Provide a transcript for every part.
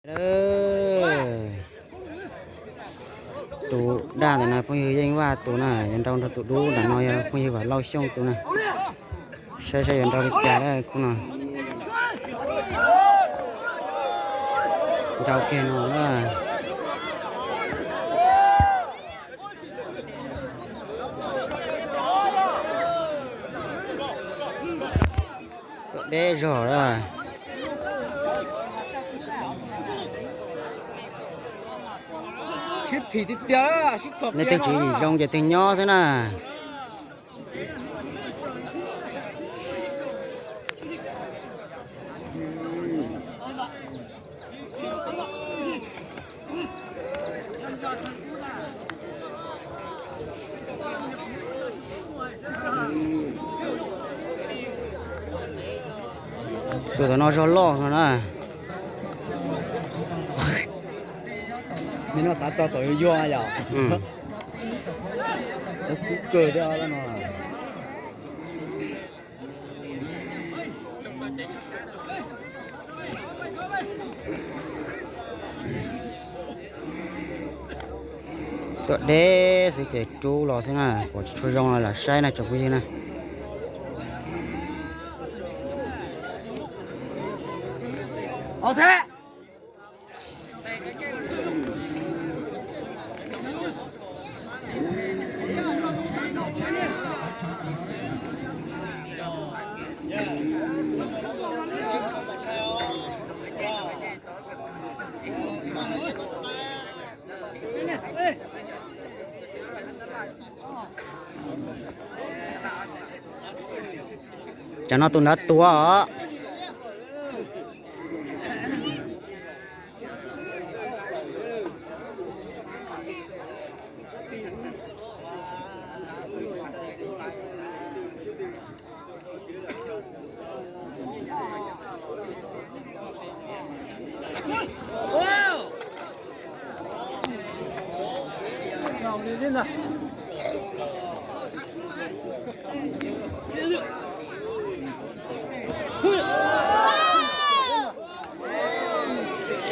Tus daj ntawm no phooj ywg Yeej Vaj tus na, yuav nrau nrog tus dub ntawm no yog phooj ywg Vam Lauj Xyooj tus na. Saib saib yuav nrau li cas khub no. Nrau kiag no. Tuam deb zog lawm. Nej twg tsis yim zoo ces twg nyob xwb na. Tus tom no zog loj no na. Nim no xav tso tom yuag yuag yom. Kub kawg thiab no. Tuam deb xwb ces rub los xwb na, kuv tsis tshua zoo los lam saib na tsoom phooj ywg na. Cov no tus nrad tuav os.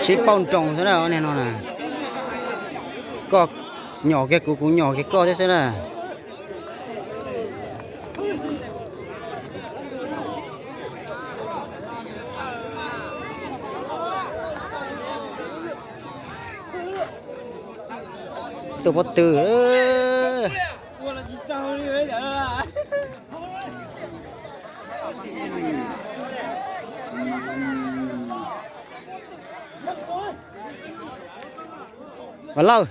Sib pauj nroos xwb na, ob niag no na. Koj nyom kiag kuv, kuv nyom kiag koj thiab xwb na. Tus pob tw. Vam Lauj.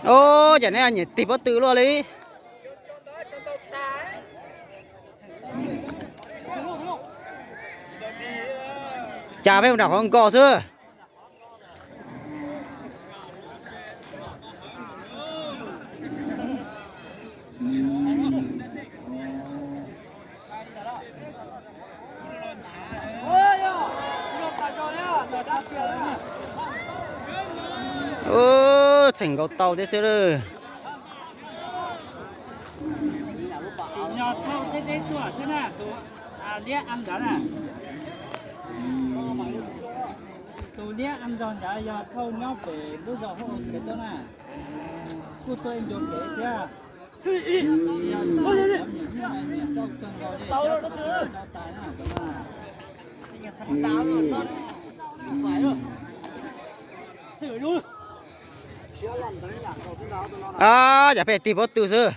Ub, cas neb nyiam tig pob tw luaj li. Cas peb mus nram qhov nkos xwb. Ub, txheem nkaus tau thiab xwb lawm. Tus liab a nrog nrad yog thauj nyob pem lub zos hauv kev tuaj na, kuj tuaj ib ncua kev thiab. Ab, cas peb tig pob tw xwb.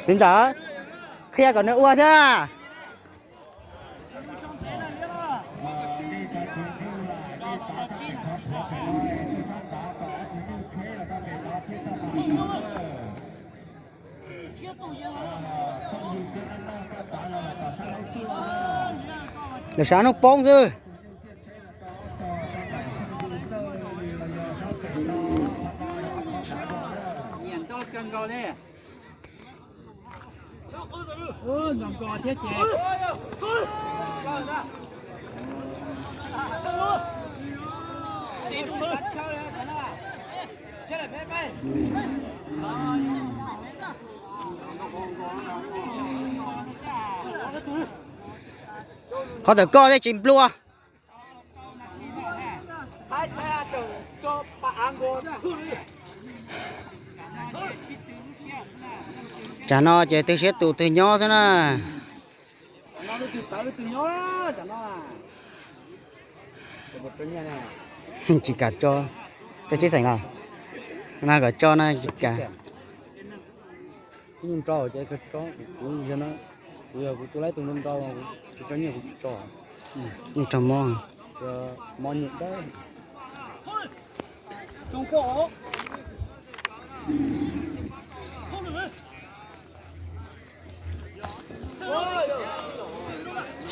Txiv ntxawm, qhia kom nws ua thiab. Lawv sab hnub poob xwb. Qhov tawm koj thiaj tsis nplua. Tsam no ces twg siab tus twg nyob xwb na. Tsis kam tso, tso tsib xeem los, no kom tso na tsis kam. Kuv yog kuv tus laib tus nrau nrau, kuv tso nyiaj kuv tsis tso. Yeej tso mob. Mob nyiaj dawb.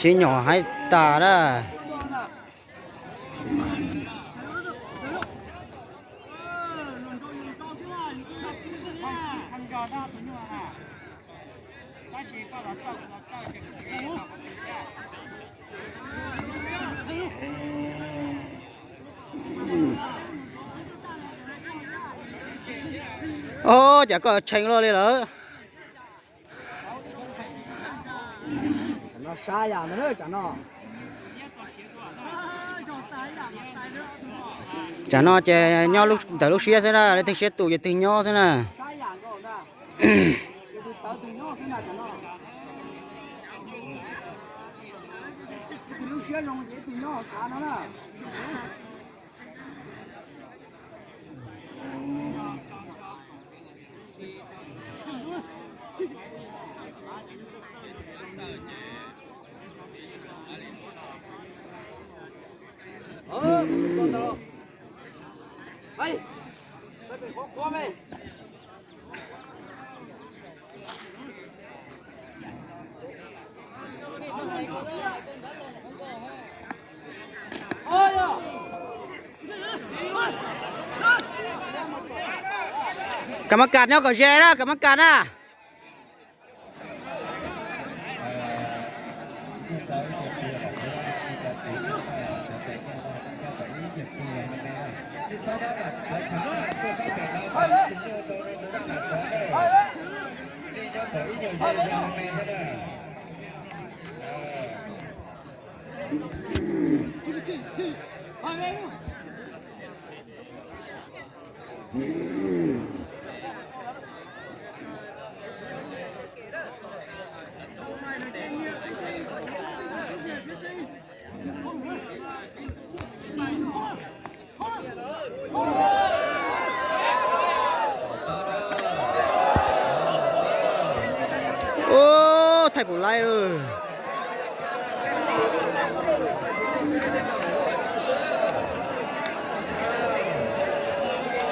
Sib nyom haib tas na. Ob, cas koj tshee luaj li lawm. Tsam no ces nyob ntawm lub siab xwb na, leej twg siab tus ces twg nyob xwb na. Kam mab kas nyob kom ze na, kam mab kas na. Ub, thaij pum laib lawm.